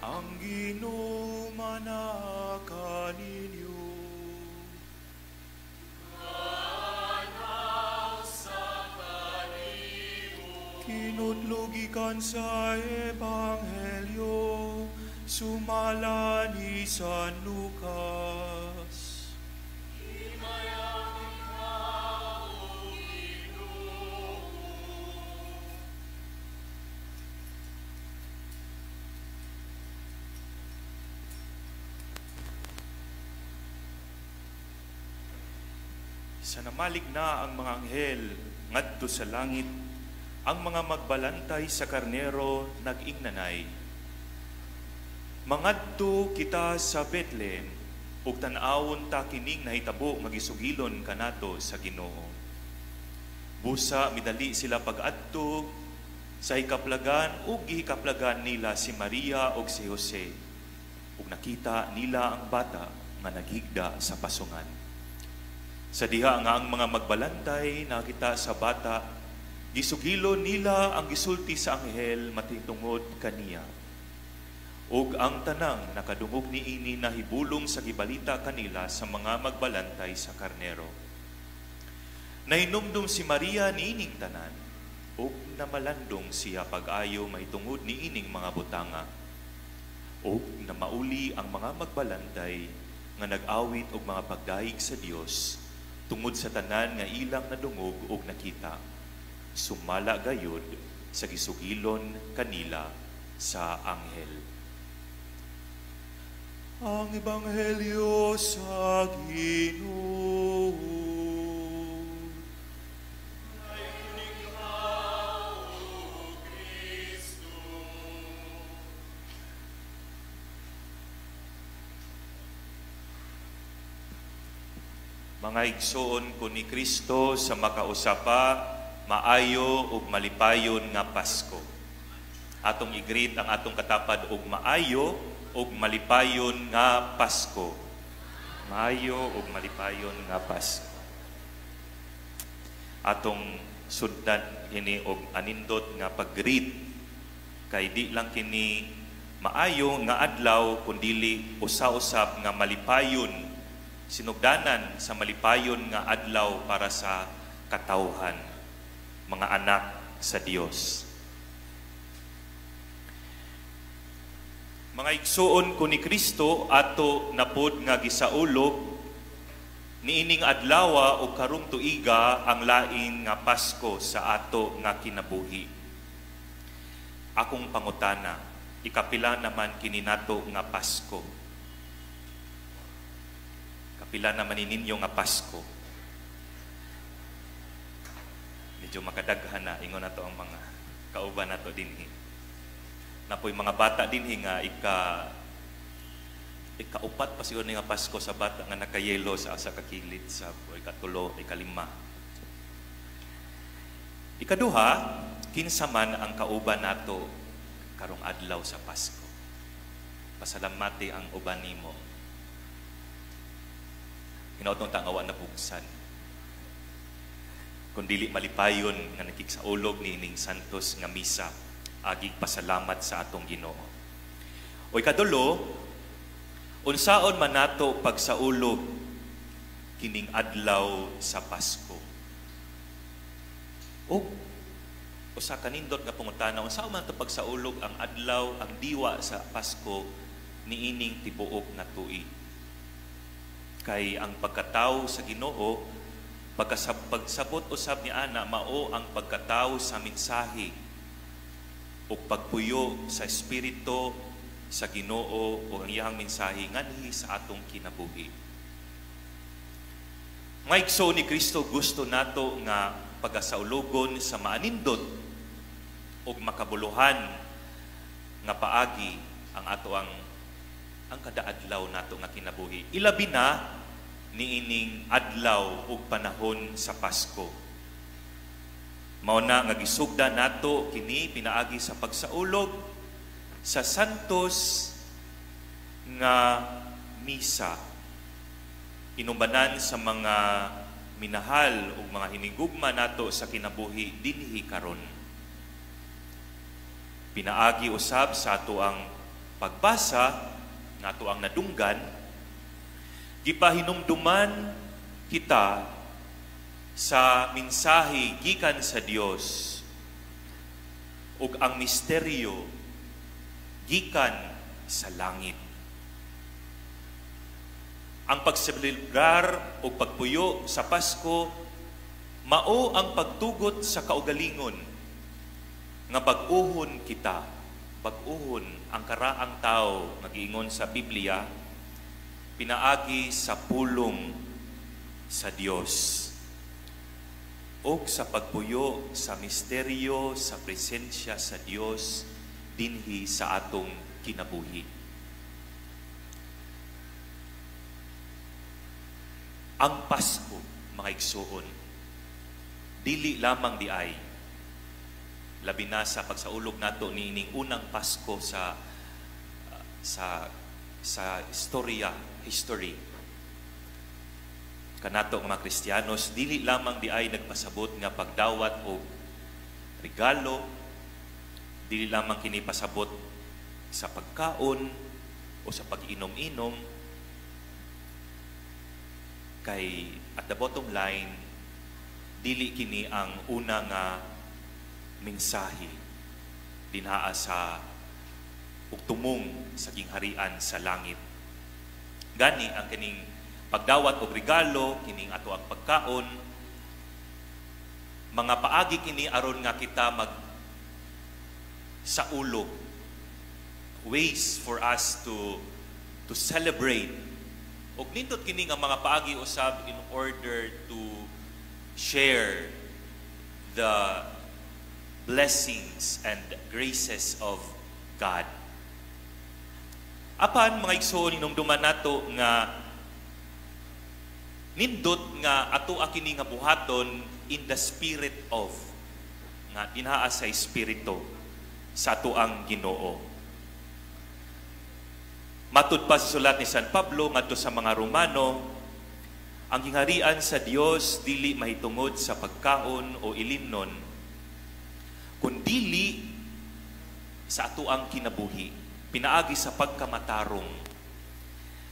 Ang Ginoo manaa kaninyo. Kinutlo gikan sa Ebanghelyo sumala ni San Lucas. Sa namalig na ang mga anghel ngadto sa langit, ang mga magbalantay sa karnero nag-ingnanay, "Mangadto kita sa Bethlehem ug tan-awon ta kining nahitabo nga gisugilon kanato sa Ginoo." Busa midali sila pag-adto sa hikaplagan ug gihikaplagan nila si Maria ug si Jose, ug nakita nila ang bata nga naghigda sa pasungan. Sa diha nga ang mga magbalantay nakita sa bata, gisugilo nila ang gisulti sa anghel matitungod kaniya. Ug ang tanang nakadungog niini nahibulong sa gibalita kanila sa mga magbalantay sa karnero. Nahinumdum si Maria niining tanan, ug namalandong siya pag-ayo mahitungod niining mga butanga. Ug namauli ang mga magbalantay nga nag-awit og mga pagdayeg sa Dios tungod sa tanan nga ilang nadungog ug nakita, sumala gayud sa gisugilon kanila sa anghel. Ang Ebanghelyo sa Ginoo. Mga igsoon ko ni Kristo sa makausapa, maayo ug malipayon nga Pasko. Atong i-greet ang atong katapad og maayo ug malipayon nga Pasko. Maayo ug malipayon nga Pasko. Atong sundan kini og anindot nga pag-greet, kay di lang kini maayo nga adlaw kundili usa-usab nga malipayon, sinugdanan sa malipayon nga adlaw para sa katawhan, mga anak sa Dios. Mga igsuon ko ni Kristo, ato napod nga gisaulog niining adlawa o karong tuiga ang lain nga Pasko sa ato nga kinabuhi. Akong pangutana, ikapila naman kini nato nga Pasko? Kapila naman ninyo nga Pasko? Medyo makadaghan na, ingon na to ang mga kauban nato dinhi. Napoy mga bata dinhi nga ikaupat pa siguro nga Pasko sa bata nga nakayelo sa asa kakilid sa o ikatulo, ikalima. Ikaduha, kinsa man ang kauban nato karong adlaw sa Pasko? Pasalamati ang uban nimo. Hinautong tangawa na bugsan. Kung dili malipayon nga nakiksaulog ni ining Santos nga misa, agig pasalamat sa atong Ginoo. O ikadulo, unsaon man nato pagsaulog kining adlaw sa Pasko? O usa kanindot nga pangutana, unsaon man nato pagsaulog ang adlaw, ang diwa sa Pasko niining tibuok nga tuig? Kay ang pagkatawo sa Ginoo, pagsabot usab ni ana, mao ang pagkatawo sa mensahe o pagpuyo sa espiritu sa Ginoo o ang iyang mensahe nganhi sa atong kinabuhi. Mga igsoon ni Kristo, gusto nato nga pagasaulugon sa maanindot ug makabuluhan nga paagi ang ato ang kada adlaw nato nga kinabuhi. Ilabi na niining adlaw ug panahon sa Pasko. Mao na nga gisugda nato kini pinaagi sa pagsaulog sa Santos nga misa. Inumbanan sa mga minahal ug mga hinigugma nato sa kinabuhi dinhi karon. Pinaagi usab sa ato ang Pagbasa nga ato ang nadunggan, gipahinumduman kita sa mensahe gikan sa Dios ug ang misteryo gikan sa langit. Ang pagselebrar o pagpuyo sa Pasko mao ang pagtugot sa kaugalingon nga bag-uhon kita, bag-uhon ang karaang tao nga giingon sa Biblia pinaagi sa pulong sa Dios o sa pagpuyo sa misteryo sa presensya sa Dios dinhi sa atong kinabuhi. Ang Pasko, mga igsuon, dili lamang di ay labi na sa pagsaulog nato niining unang Pasko sa istorya, history kanato nga mga Kristiyanos, dili lamang di ay nagpasabot nga pagdawat og regalo, dili lamang kini pasabot sa pagkaon o sa pag-inom-inom, kay at the bottom line, dili kini ang una nga mensahe dinhaa sa ugtumong sa gingharian sa langit. Gani ang kining pagdawat og regalo, kining ato ang pagkaon, mga paagi kini aron nga kita mag saulog, ways for us to celebrate. Og nindot kini nga mga paagi usab in order to share the blessings and graces of God. Apan, mga igsoon, hinumduman nato nga nindot nga ato kini nga buhaton in the spirit of, nga dinhaa sa espiritu sa ato ang Ginoo. Matud pa sa sulat ni San Pablo ngadto sa mga Romano, ang gingharian sa Dios dili mahitungod sa pagkaon o ilimnon, kundili sa ato ang kinabuhi, pinaagi sa pagkamatarong,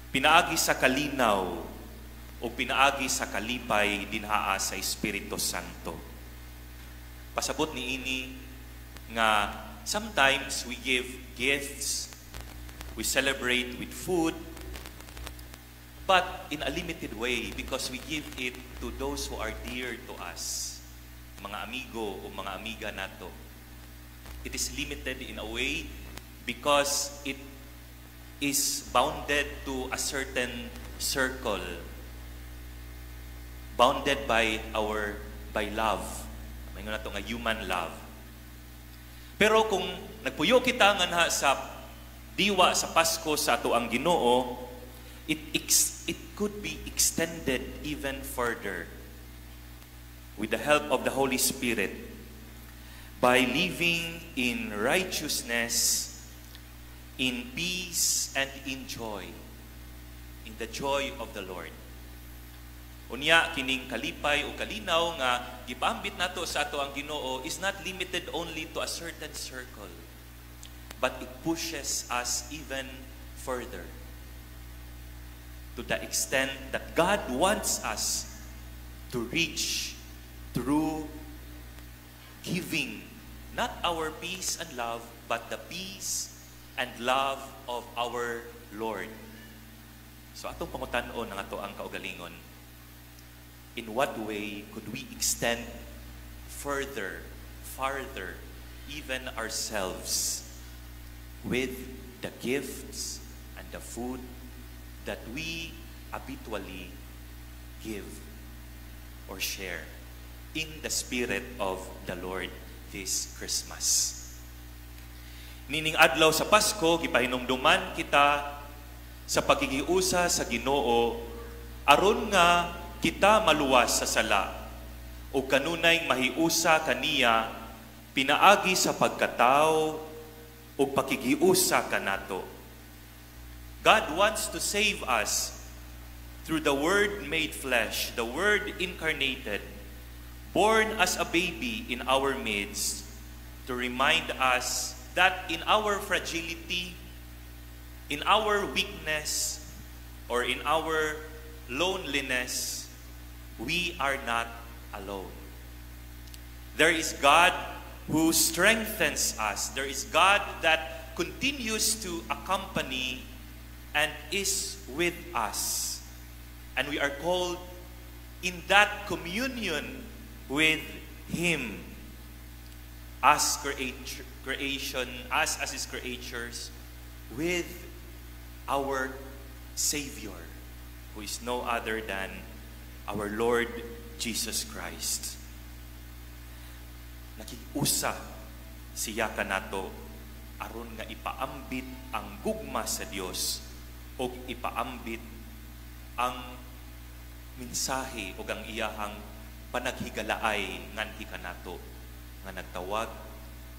pinaagi sa kalinaw, o pinaagi sa kalipay dinhaa sa Espiritu Santo. Pasabot ni ini nga sometimes we give gifts, we celebrate with food, but in a limited way because we give it to those who are dear to us, mga amigo o mga amiga nato. It is limited in a way because it is bounded to a certain circle, bounded by love. Maingon nato nga human love. Pero kung nagpuyo kita nganha sa diwa sa Pasko sa ato ang Ginoo, it could be extended even further with the help of the Holy Spirit by living in righteousness, in peace, and in joy, in the joy of the Lord. Unya, kining kalipay o kalinaw nga gipaambit nato sa ato ang Ginoo is not limited only to a certain circle, but it pushes us even further to the extent that God wants us to reach through giving not our peace and love, but the peace and love of our Lord. So atong pangutan-on ang ato ang kaugalingon. In what way could we extend further, farther, even ourselves with the gifts and the food that we habitually give or share in the spirit of the Lord this Christmas? Nining adlaw sa Pasko, gipahinumduman kita sa pagkikiusa sa Ginoo aron nga kita maluwas sa sala o kanunay mahiusa kaniya pinaagi sa pagkatao o pakikiusa kanato. God wants to save us through the Word made flesh, the Word incarnated, born as a baby in our midst, to remind us that in our fragility, In our weakness or in our loneliness, we are not alone. There is God who strengthens us. There is God that continues to accompany and is with us. And we are called in that communion with Him as creation, us as His creatures, with our Savior, who is no other than our Lord Jesus Christ. Nakiusa siya kanato aron nga ipaambit ang gugma sa Dios o ipaambit ang mensahe o ang iyahang panaghigalaay nganhi kanato nga nagtawag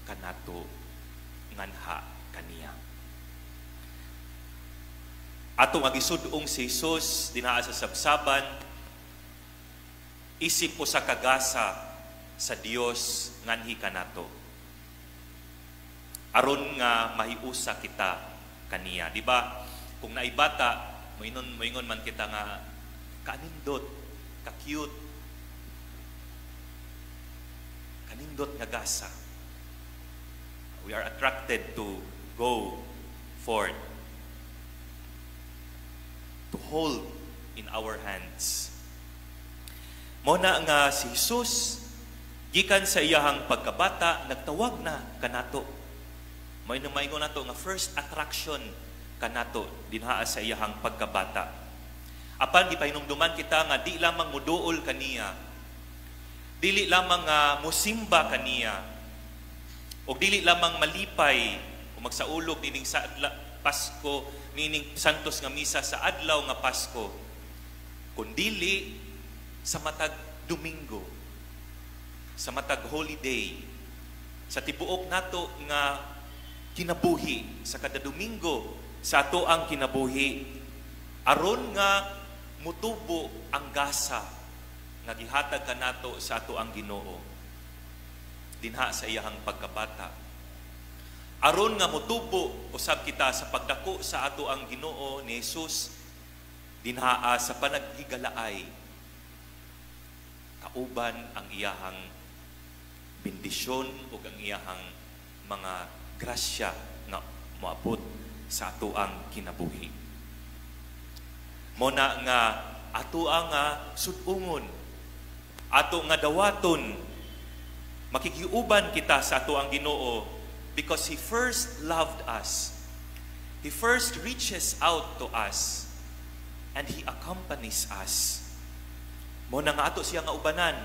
kanato nganha kaniya. Ato nga gisud-ong si Jesus dinha sa sabsaban isip usa ka gasa sa Dios nganhi kanato. Aron nga mahiusa kita kaniya, di ba? Kung naay bata, moingon man kita nga kanindot, ka-cute, kanindot nga gasa. We are attracted to go forth, to hold in our hands. Mao na nga si Jesus, gikan sa iyahang pagkabata, nagtawag na kanato. May maingon nato nga first attraction kanato dinha sa iyahang pagkabata. Apan gipahinumduman kita nga di lamang muduol kaniya, dili lamang nga musimba kaniya, o dili lamang malipay o magsaulog nining sa Pasko, nining Santos nga Misa sa adlaw nga Pasko, kundili sa matag Domingo, sa matag holiday, sa tibuok nato nga kinabuhi, sa kada Domingo sa ato ang kinabuhi, aron nga mutubo ang gasa nga gihatag kanato sa ato ang Ginoo dinha sa iyahang pagkabata, aron nga mutubo usab kita sa pagdako sa ato ang Ginoo ni Jesus dinhaa sa panaghigalaay kauban ang iyahang bendisyon ug ang iyahang mga grasya nga moabot sa ato ang kinabuhi. Mao na nga ato ang nga sud-ungon, ato nga dawaton, makikiuban kita sa ato ang Ginoo because He first loved us. He first reaches out to us and He accompanies us. Mao na nga ato siya nga ubanan,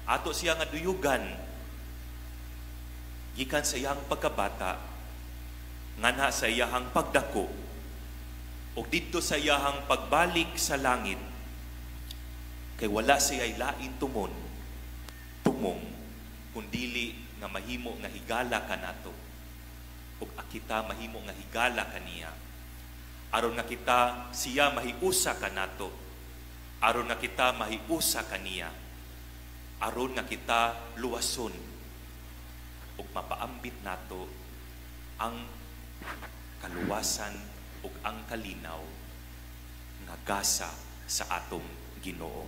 ato siya nga duyugan, gikan sa iyang pagkabata, nganha sa iyahang pagdako, ug didto sa iyahang pagbalik sa langit, kay wala siya lain tumong, kundili nga mahimo nga higala kanato, ug kita mahimo nga higala kaniya, aron nga kita siya mahiusa kanato, aron nga kita mahiusa kaniya, aron nga kita luwason ug mapaambit nato ang kaluwasan ug ang kalinaw nga gasa sa atong Ginoo.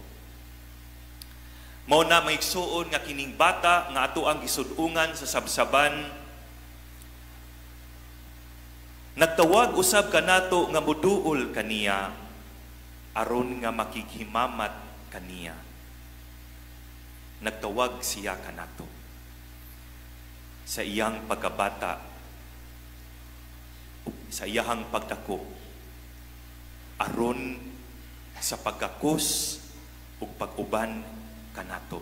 Mao na, mga igsuon, nga kining bata nga ato ang gisud-ungan sa sabsaban nagtawag usab kanato nga muduol kaniya aron nga makighimamat kaniya. Nagtawag siya kanato sa iyang pagkabata, sa iyahang pagdako, aron sa pagkakos ug pag-uban kanato,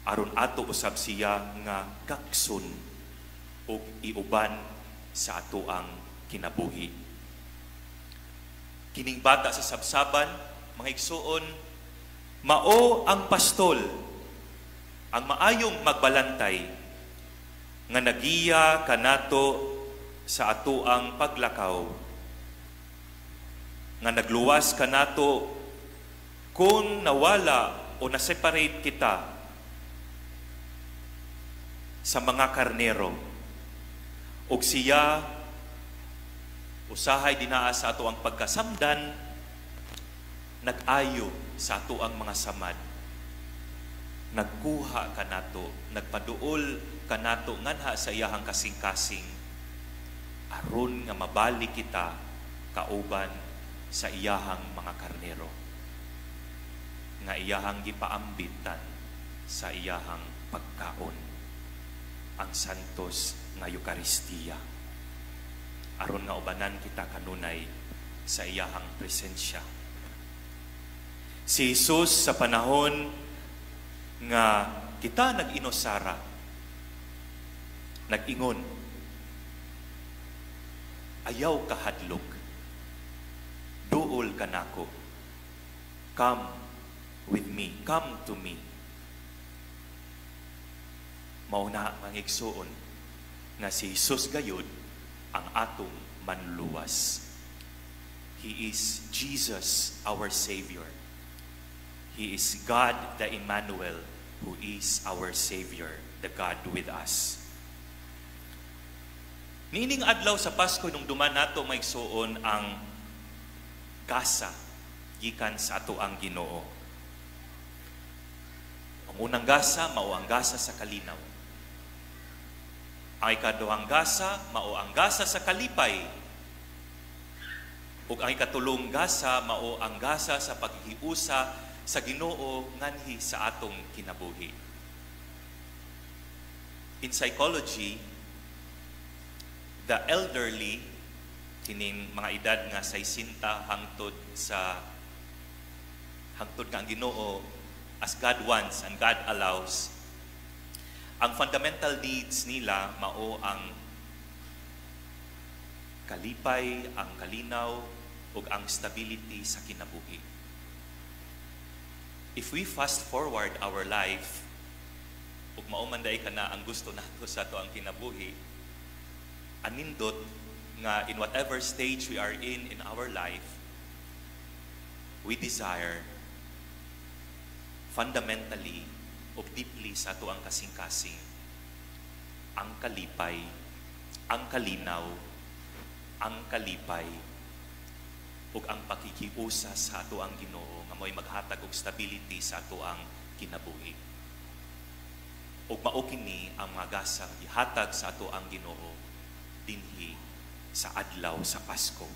aron ato usab siya nga gakson ug iuban sa ato ang kinabuhi. Kining bata sa sabsaban, mga igsuon, mao ang pastol, ang maayong magbalantay nga nagiya kanato sa atoang paglakaw, nga nagluwas kanato kung nawala o na-separate kita sa mga karnero, ug siya Usahay dinaa sa ato ang pagkasamdan, nag-ayo sa ato ang mga samad. Nagkuha kanato, nagpaduol kanato nganha sa iyahang kasing-kasing aron nga mabalik kita kauban sa iyahang mga karnero nga iyahang gipaambitan sa iyahang pagkaon, ang santos nga Eukaristiya, aron nga ubanan kita kanunay sa iyahang presensya. Si Jesus, sa panahon nga kita nag-inusara, nag-ingon, "Ayaw kahadlok, duol kanako, come with me, come to me." Mao na, mga igsuon, nga si Jesus gayud ang atong manluwas. He is Jesus, our Savior. He is God the Emmanuel, who is our Savior, the God with us. Niining adlaw sa Pasko, hinumduman nato, mga igsuon, ang gasa gikan sa ato ang Ginoo. Ang unang gasa mao ang gasa sa kalinaw. Ang ikaduhang gasa mao ang gasa sa kalipay. Ug ang ikatulong gasa mao ang gasa sa paghiusa sa Ginoo nganhi sa atong kinabuhi. In psychology, the elderly, kining mga edad nga 60 hangtod sa hangtod nga ang Ginoo, as God wants and God allows, ang fundamental needs nila mao ang kalipay, ang kalinaw, ug ang stability sa kinabuhi. If we fast forward our life, ug mao man diay kana ang gusto nato sa ato ang kinabuhi, anindot nga in whatever stage we are in our life, we desire fundamentally o deeply sa ato ang kasing-kasing ang kalipay, ang kalinaw, ang kalipay, ug ang pakikiusa sa ato ang Ginoo nga mo'y maghatag og stability sa ato ang kinabuhi. Ug mao kini ang mga gasa gihatag sa ato ang Ginoo dinhi sa adlaw sa Pasko.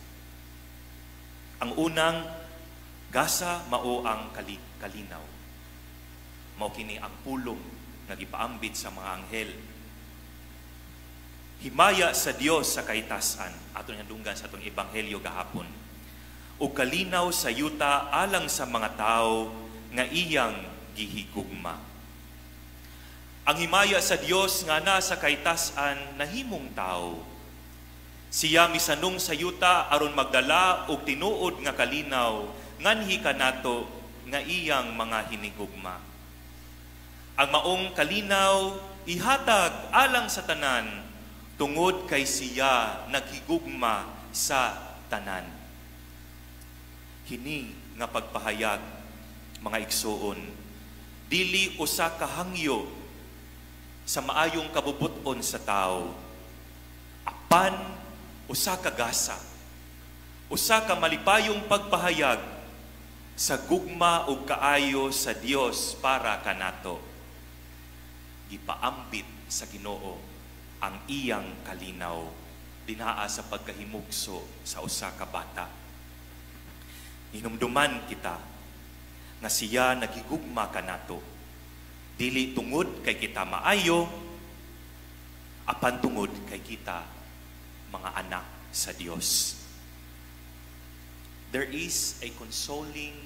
Ang unang gasa mao ang kalinaw. Mao kini ang pulong nga gipaambit sa mga anghel. "Himaya sa Dios sa kaitasan," ato nadunggan sa atong ebanghelyo gahapon, "ug kalinaw sa yuta alang sa mga tawo nga iyang gihigugma." Ang himaya sa Dios nga nasa kaitasan nahimong tawo. Siya misanong sa yuta aron magdala og tinuod nga kalinaw nganhi kanato nga iyang mga hinigugma. Ang maong kalinaw ihatag alang sa tanan tungod kay siya naghigugma sa tanan. Kini nga pagpahayag, mga igsuon, dili usa ka hangyo sa maayong kabubut-on sa tao, apan usa ka gasa, usa ka malipayong pagpahayag sa gugma ug kaayo sa Dios para kanato. Gipaambit sa Ginoo ang iyang kalinaw dinaa sa pagkahimugso sa usa ka bata. Hinumduman kita nga siya nagigugma kanato. Dili tungod kay kita maayo, apan tungod kay kita mga anak sa Dios. There is a consoling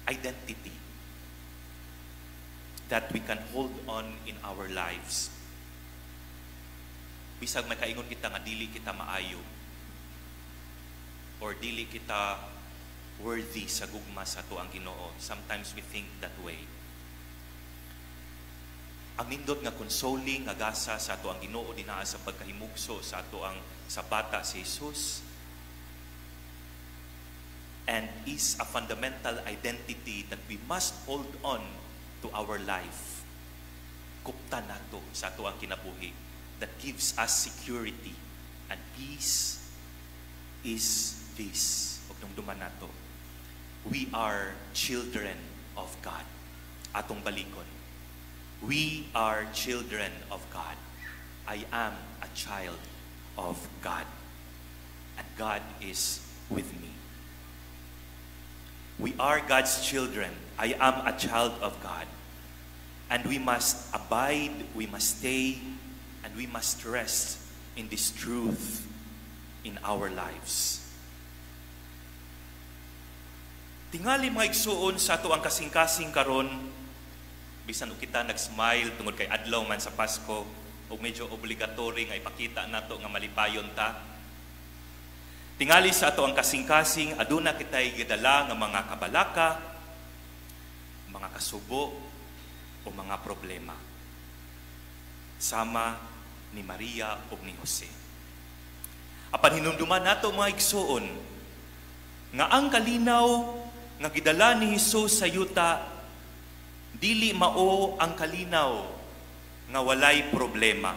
identity that we can hold on in our lives. Bisag may kaingon kita nga dili kita maayo or dili kita worthy sa gugma sa ato ang Ginoo. Sometimes we think that way. Ang nindot nga consoling nga gasa sa ato ang Ginoo dinaa sa pagkahimugso sa ato ang sa bata si Jesus and is a fundamental identity that we must hold on to our life. Kupta nato sa ato ang kinabuhi that gives us security and peace. is this. Ug dumduman nato, we are children of God. Atong balikon. We are children of God. I am a child of God. And God is with me. We are God's children. I am a child of God. And we must abide, we must stay, and we must rest in this truth in our lives. Tingali, mga igsuon, sa ato ang kasing-kasing karon, bisan og kita nag-smile tungod kay adlaw man sa Pasko ug medyo obligatory nga ipakita nato nga malipayon ta. Tingali sa ato ang kasing-kasing, aduna kitay gidala nga mga kabalaka, mga kasubo o mga problema. Sama ni Maria ug ni Jose. Apan hinumduman nato, mga igsuon, nga ang kalinaw nga gidala ni Hesus sa yuta dili mao ang kalinaw nga walay problema.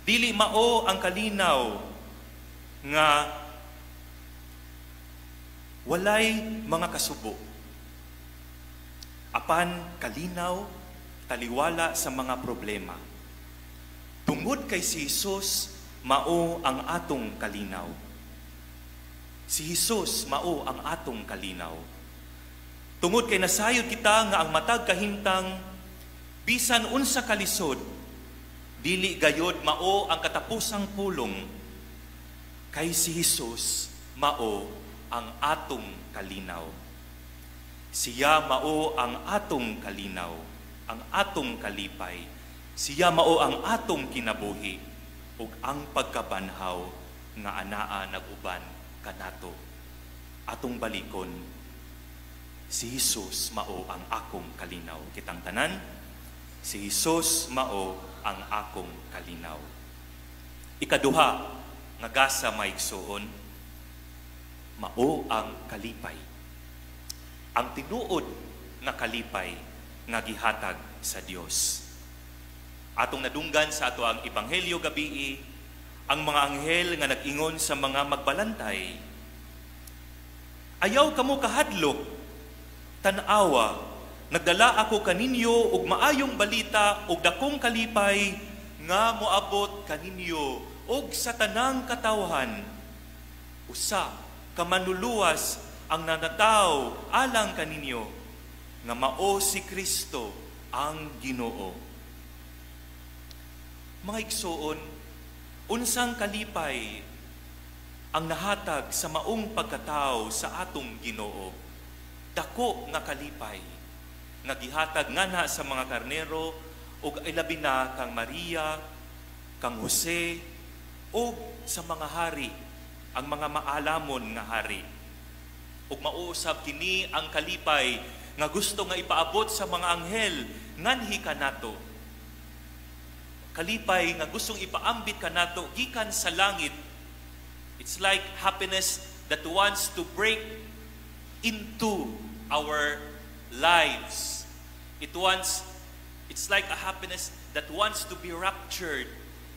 Dili mao ang kalinaw nga walay mga kasubo. Apan kalinaw, taliwala sa mga problema. Tungod kay si Jesus mao ang atong kalinaw. Si Jesus mao ang atong kalinaw. Tungod kay nasayod kita nga ang matag kahimtang, bisan unsa kalisod, dili gayod mao ang katapusang pulong kay si Jesus mao ang atong kalinaw. Siya mao ang atong kalinaw, ang atong kalipay. Siya mao ang atong kinabuhi ug ang pagkabanhaw nga anaa nag-uban kanato. Atong balikon, si Jesus mao ang akong kalinaw. Kitang tanan, si Jesus mao ang akong kalinaw. Ikaduha nga gasa, mga igsuon, mao ang kalipay. Ang tinuod nga kalipay nga gihatag sa Dios. Atong nadunggan sa ato ang ebanghelyo gabii, ang mga anghel nga nag-ingon sa mga magbalantay, "Ayaw kamo kahadlok, tan-awa, nagdala ako kaninyo og maayong balita og dakong kalipay nga moabot kaninyo og sa tanang katawhan. Usa ka manluluwas ang nanataw alang kaninyo nga mao si Kristo ang Ginoo." Mga igsuon, unsang kalipay ang nahatag sa maong pagkatao sa atong Ginoo? Dako nga kalipay nga gihatag ngana sa mga karnero ug ilabi na kang Maria, kang Jose ug sa mga hari, ang mga maalamon nga hari. Ug mao usab kini ang kalipay nga gusto nga ipaabot sa mga anghel nganhi kanato. Kalipay nga gustong ipaambit kanato gikan sa langit. It's like happiness that wants to break into our lives. It's like a happiness that wants to be ruptured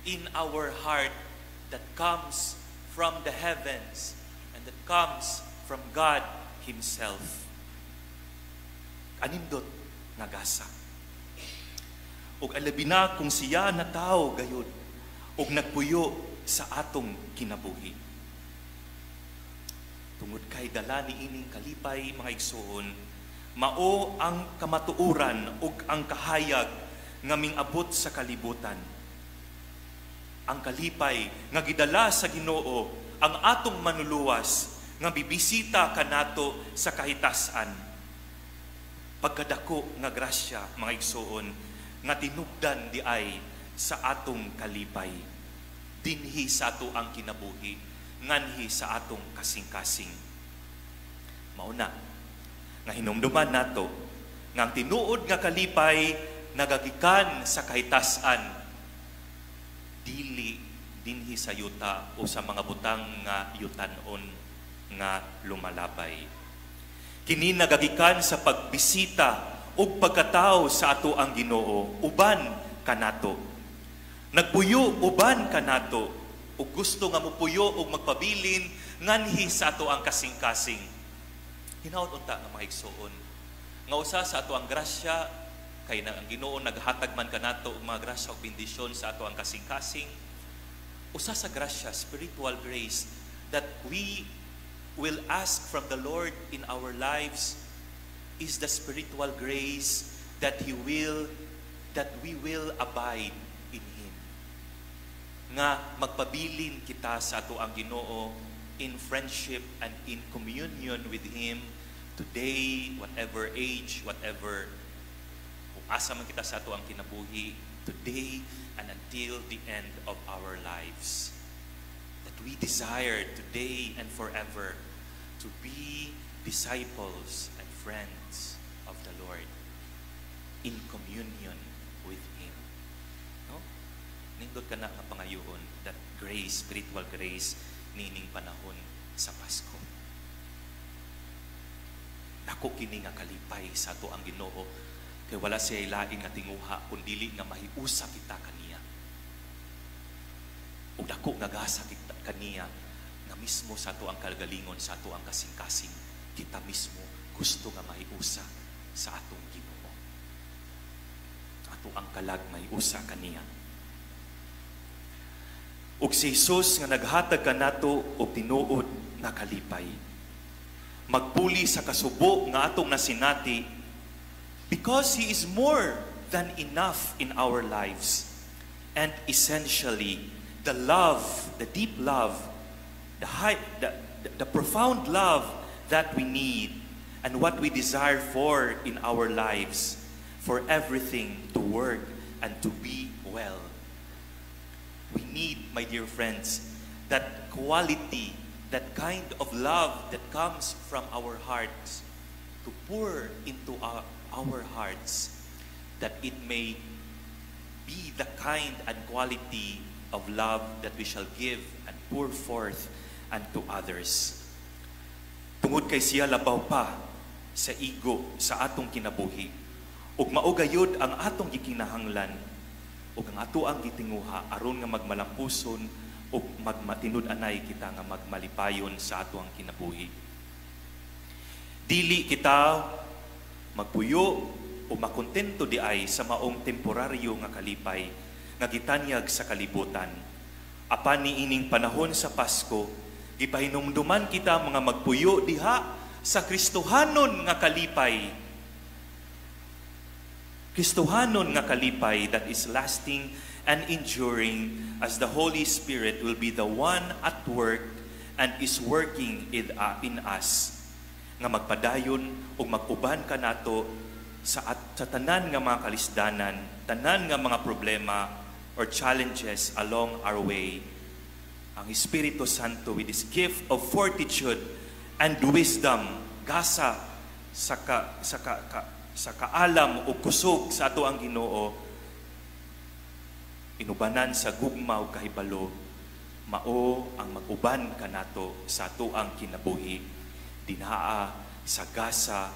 in our heart that comes from the heavens and that comes from God Himself. Kanindot nga gasa. Ug alabi na kung siya natawo gayud ug nagpuyo sa atong kinabuhi. Tungod kay dala ni ining kalipay, mga igsuon, mao ang kamatuoran ug ang kahayag nga mingabot sa kalibutan. Ang kalipay nga gidala sa Ginoo, ang atong manluluwas, nga bibisita kanato sa kahitasan. Pagkadako nga grasya, mga igsuon, nga tinubdan di ay sa atong kalipay dinhi sa ato ang kinabuhi nganhi sa atong kasing-kasing. Mao na nga hinumduman nato nga ang tinuod nga kalipay nagagikan sa kahitasan, dili dinhi sa yuta o sa mga butang nga yutanon nga lumalabay. Kini nagagikan sa pagbisita ug pagkatao sa ato ang Ginoo uban kanato. Nagpuyo uban kanato ug gusto nga mupuyo ug magpabilin nganhi sa ato ang kasing-kasing. Hinaot unta nga, mga igsoon, nga usa sa ato ang grasya kay na ang Ginoo naghatag man kanato og mga grasya ug bendisyon sa ato ang kasing-kasing. Usa sa grasya, spiritual grace that we will ask from the Lord in our lives is the spiritual grace that we will abide in Him. Nga magpabilin kita sa ato ang Ginoo in friendship and in communion with Him today, whatever age, whatever kung asa man kita sa ato ang kinabuhi, today and until the end of our lives. That we desire today and forever to be disciples and friends of the Lord in communion with Him. No? Nindot kana nga pangayoon, that grace, spiritual grace, nining panahon sa Pasko. Dako kini nga kalipay sa ato ang Ginoo kay wala siya lain nga tinguha kun dili nga mahiusa kita kaniya. Ug dako nga gasa kita kaniya nga mismo sa ato ang kagalingon, sa ato ang kasing-kasing, kita mismo gusto nga mahiusa sa atong Ginoo. Ato ang kalag mahiusa kaniya. Ug si Jesus nga naghatag kanato og tinuod nga kalipay. Magpuli sa kasubo nga atong nasinati because He is more than enough in our lives. And essentially, the love, the deep love, the profound love that we need and what we desire for in our lives, for everything to work and to be well. We need, my dear friends, that quality, that kind of love that comes from our hearts to pour into our hearts, that it may be the kind and quality of love that we shall give and pour forth unto others. Tungod kay siya labaw pa sa igo sa atong kinabuhi, ug mao gayud ang atong gikinahanglan ug ang ato ang gitinguha aron nga magmalampuson ug magmatinud-anay kita nga magmalipayon sa ato ang kinabuhi. Dili kita magpuyo o makontento diay sa maong temporaryo nga kalipay nga gitanyag sa kalibutan. Apan niining panahon sa Pasko, gipahinumduman kita mga magpuyo diha sa Kristohanon nga kalipay. Kristohanon nga kalipay that is lasting and enduring, as the Holy Spirit will be the one at work and is working in us nga magpadayon ug mag-uban kanato sa tanan nga mga kalisdanan, tanan nga mga problema or challenges along our way. Ang Espiritu Santo with His gift of fortitude and wisdom, gasa sa kaalam o kusog sa ato ang Ginoo, inubanan sa gugma ug kahibalo, mao ang mag-uban kanato sa ato ang kinabuhi dinhaa sa gasa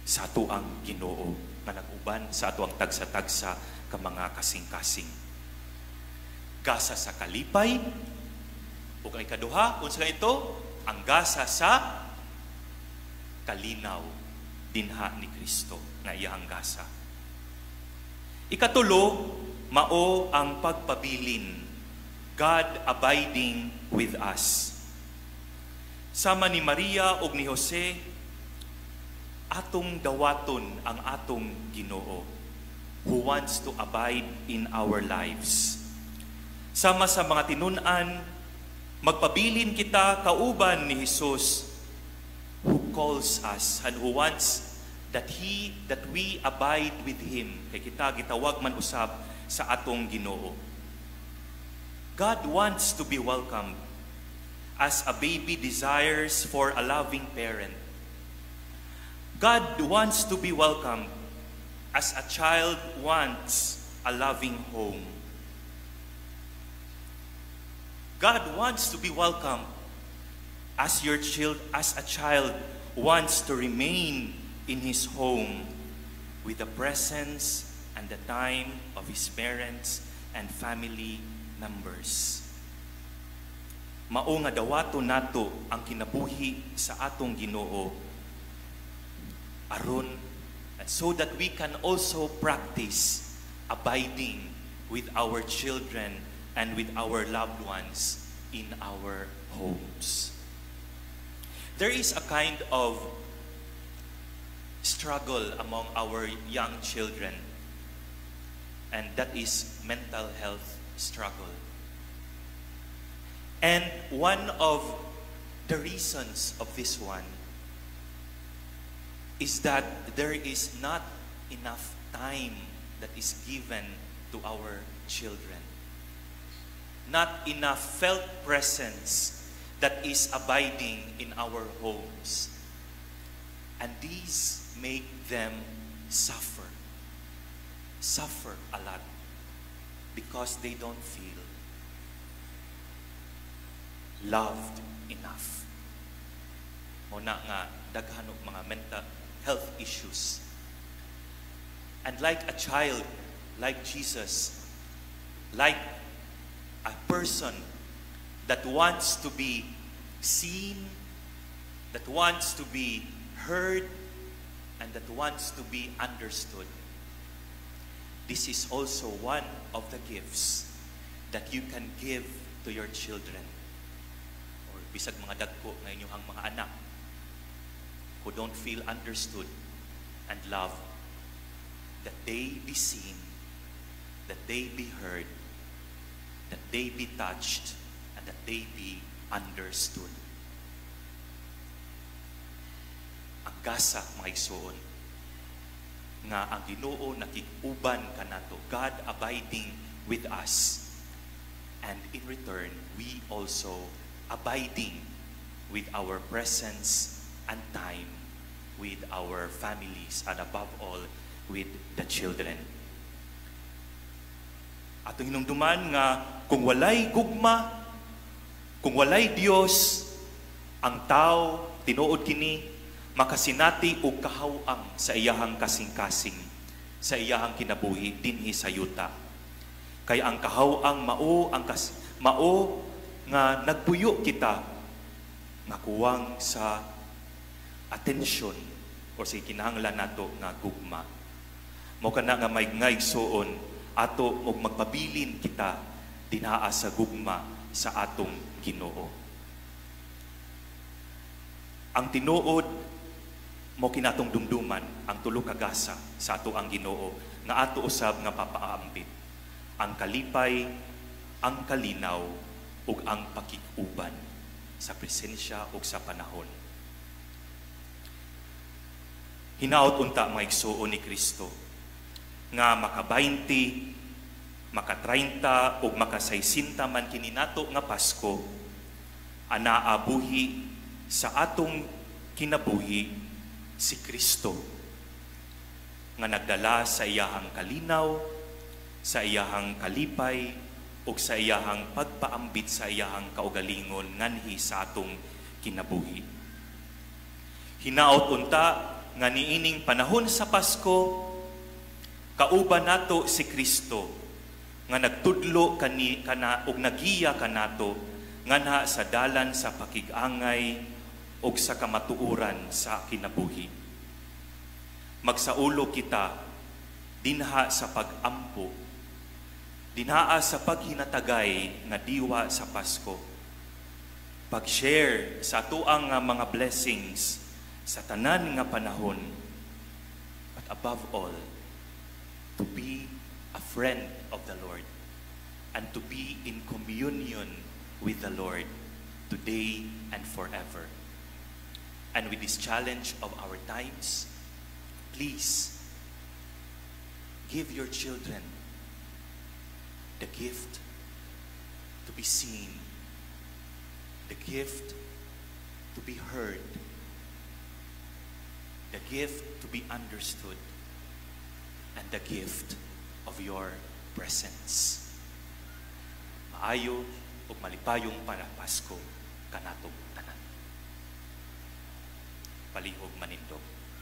sa ato ang Ginoo nga nag-uban sa ato ang tagsa-tagsa ka mga kasing-kasing. Gasa sa kalipay ug ang ikaduha, unsa ito? Ang gasa sa kalinaw dinha ni Kristo nga iyang gasa. Ikatulo, mao ang pagpabilin, God abiding with us. Sama ni Maria ug ni Jose, atong dawaton ang atong Ginoo who wants to abide in our lives. Sama sa mga tinun-an, magpabilin kita kauban ni Jesus who calls us and who wants that we abide with Him, kay kita gitawag man usab sa atong Ginoo. God wants to be welcomed as a baby desires for a loving parent. God wants to be welcomed as a child wants a loving home. God wants to be welcomed as a child wants to remain in his home with the presence and the time of his parents and family members. Mao nga dawato nato ang kinabuhi sa atong Ginoo aron and so that we can also practice abiding with our children and with our loved ones in our homes. There is a kind of struggle among our young children, and that is mental health struggle. And one of the reasons of this one is that there is not enough time that is given to our children. Not enough felt presence that is abiding in our homes. And these make them suffer. Suffer a lot because they don't feel loved enough. Mao na nga daghan og mga mental health issues. And like a child, like Jesus, like a person that wants to be seen, that wants to be heard, and that wants to be understood. This is also one of the gifts that you can give to your children or bisag mga dagko nga inyong mga anak who don't feel understood and loved, that they be seen, that they be heard, that they be touched, and that they be understood. Ang gasa, mga igsoon, nga ang Ginoo nakig-uban kanato, God abiding with us. And in return, we also abiding with our presence and time with our families and, above all, with the children. Atong hinumduman nga kung walay gugma, kung walay Dios, ang tao, tinuod kini, makasinati og kahaw-ang sa iyahang kasing-kasing, sa iyahang kinabuhi dinhi sa yuta. Kay ang kahaw-ang mao nga nagpuyo kita nga kuwang sa atensyon o sa kinahanglan nato nga gugma. Mao kana nga may nga igsuon, ato og magpabilin kita dinhaa sa gugma sa atong Ginoo. Ang tinuod mao kini atong dumduman, ang tulo ka gasa sa ato ang Ginoo nga ato usab nga papaambit: ang kalipay, ang kalinaw ug ang pakig-uban sa presensya ug sa panahon. Hinaot unta, mga igsuon ni Kristo, nga maka-20, maka-30 ug maka-60 man kini nato nga Pasko, anaa buhi sa atong kinabuhi si Kristo nga nagdala sa iyahang kalinaw, sa iyahang kalipay, ug sa iyahang pagpaambit sa iyahang kaugalingon nganhi sa atong kinabuhi. Hinaot unta nga niining panahon sa Pasko, kauban nato si Kristo nga nagtudlo kani kana ug nagiya kanato nganha sa dalan sa pakig-angay ug sa kamatuoran sa kinabuhi. Magsaulo kita dinha sa pag-ampo, dinhaa sa paghinatagay nga diwa sa Pasko. Pag-share sa atuang nga mga blessings sa tanan nga panahon. But above all, to be a friend of the Lord and to be in communion with the Lord today and forever. And with this challenge of our times, please give your children the gift to be seen, the gift to be heard, the gift to be understood, and the gift of your presence. Maayo ug malipayong Pasko kanatong tanan. Palihog manindog.